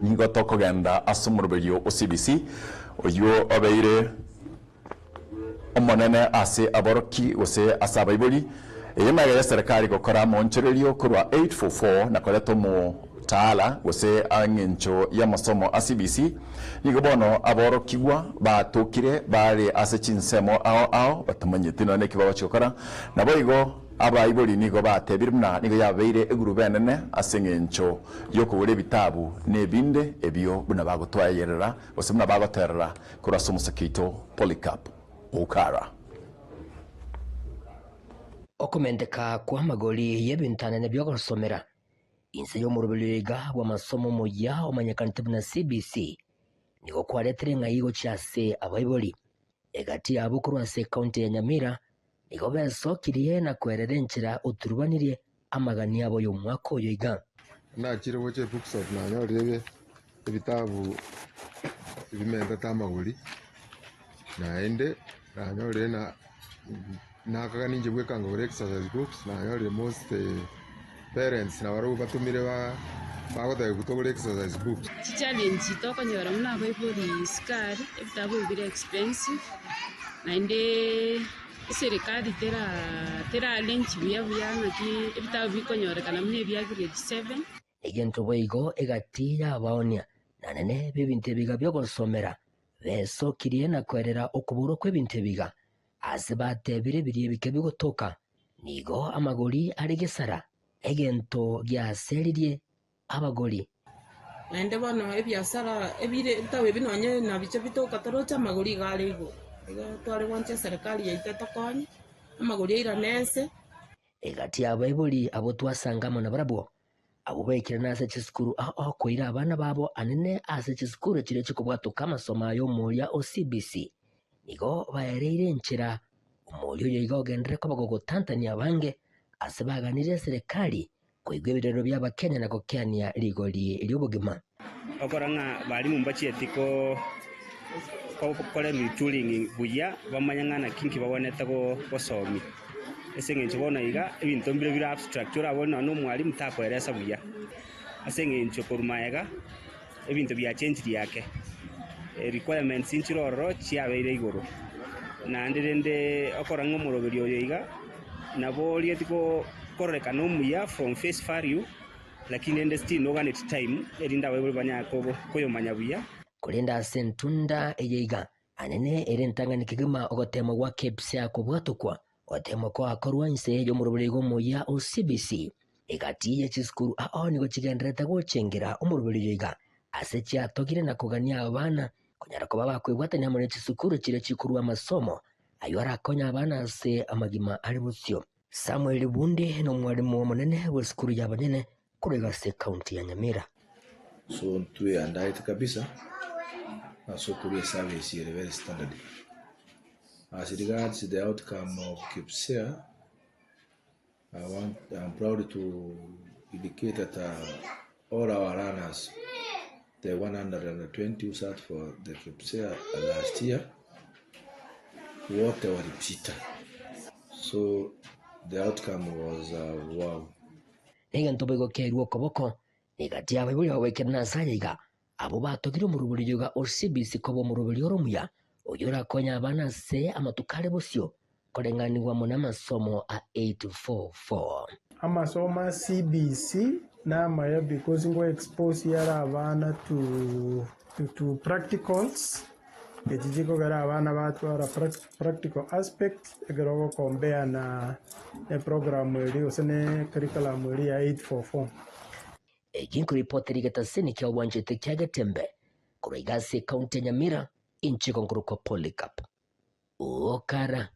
Nigo tokogenda ase omoroberio o CBC, oyio obeire omonene ase aboroki gose ase abaibori. Eye magega y'eserekari gokora amoonchorerio korwa 844 na koreta omotaala gose eng'encho y'amasomo a CBC. Nigo bono aborokigwa batokire bare ase chinsemo ao ao batamanyeti nonya neki bagochia gokora. Naboigo abaibori nigo batebire buna nigo yabeire egurube enene ase eng'encho y'okogora ebitabu na ebinde ebio buna bagotwaeyerera gose buna bagoterera korwa ase omosake oito Polycarp Okara. Okomenteka kw'amagori y'ebinto anene bi'ogosomera inse y'omoroberio iga bw'amasomo omoyia omanyekanete buna CBC nigo kwaretire eng'ai gochia ase abaibori. Egati yabo korwa ase ekaunti ya Nyamira nigo besokirie na kwerera enchera oturubanirie amagani abo y'omwaka oyo iga. Nachire gocha ebookshop nanyorire ebitabu bimentete amagori, naende nanyorire na nakagania inche bweka nkagora exercise books, nanyorire most parents nabarabwo batomire ba bagotebiwa togore exercise books. Chichallenge tokonyora buna abaibori isiko aria, ebitabu ebi bire expensive, naende eserikari tera tera arrange buya buya ng'aki ebitabu bikonyorekana buna ebia grade seven. Egento boigo egati y'abaonia na nene b'ebinto ebiga bi'ogosomera besokirie na koerera okoborwa kw'ebinto ebiga, ase batebire biria ebike bigotoka, nigo amagori are gesara, egento giaseririe abagori. Naende bono ebiasara ebire ebitabu ebi nonye nabichio bitoka toroche amagori iga are igoro. Igo tware gwancha eserekari yaito etokonye, amagori airane ense. Egati y'abaibori abwo twasanga amo nabarabwo, abwo baikire ase chisukuru ao koira abana babo anene ase chisukuru chiria chikobwatoka amasomo aya omoria o CBC, nigo baereire enchera omoria oyo iga ogenderere koba gogotantania abange ase baganirie eserekari koigwa ebirero bi'Abakenya na gokeania rigori ri'obogima. Okora ng'a barimu mbachieti gokora retooling buya, bamanye ng'a naki nki bagwenerete gosomia. Ase eng'encho bono iga, ebinto mbire bire abstract orabore nonye na omwalimu takoeresa buya, ase eng'encho korwa magega ebinto biachengirie ake, requirements nchire ororo chiabeire igoro. Naende rende okora ng'a omoroberi oyo iga, nabo orieti kororekana omuya from face value, lakini rende still noganeti time erinde abaibori banyare koyomanya buya. Korende ase entunda eye iga, anene ere entang'ani kegima ogoteemwa gwa KPSEA kobwatokwa, goteemwa koakorwa inse y'omoroberi iga omoyia o CBC. Egati ye chisukuru ao nigo chigendererete gochengera omoroberi oyo iga, ase chiatogire na kogania abana konyara koba bakwebwatania amo ne chisukuru chiria chikorua amasomo ayio arakonye abana ase amagima are bosio. Samuel Bundi nomwalimu omonene bw'esukuru y'abanyene korwa iga ase ekaunti ya Nyamira. So ntweandaete kabisa ase okorua eservice ere very standard. As regards the outcome of KPSEA, I want, I'm proud to indicate that all our learners, the 120 who sat for the KPSEA last year, wote walipita. So the outcome was uh, wow. Negento boigo kerue okoboko, negati y'abaibori bagoikerana ase aya iga, abwo batogire omoroberio iga o CBC koba omoroberio ore omuya, oyio orakonye abana ase amatuko are bosio koreng'anigwa amo namasomo a 844. Amasomo a CBC namaya because ngo expose are abana to to practicals, echi chikogera abana batwara practical aspect ekero ogo compare na eprogram eria gose ne curriculum eria ya 844. Eki nkoripotera egetaseni kia obwanchete kia Getembe korwa iga ase ekaunti ya Nyamira, inche nkorokwa Polycarp Okara.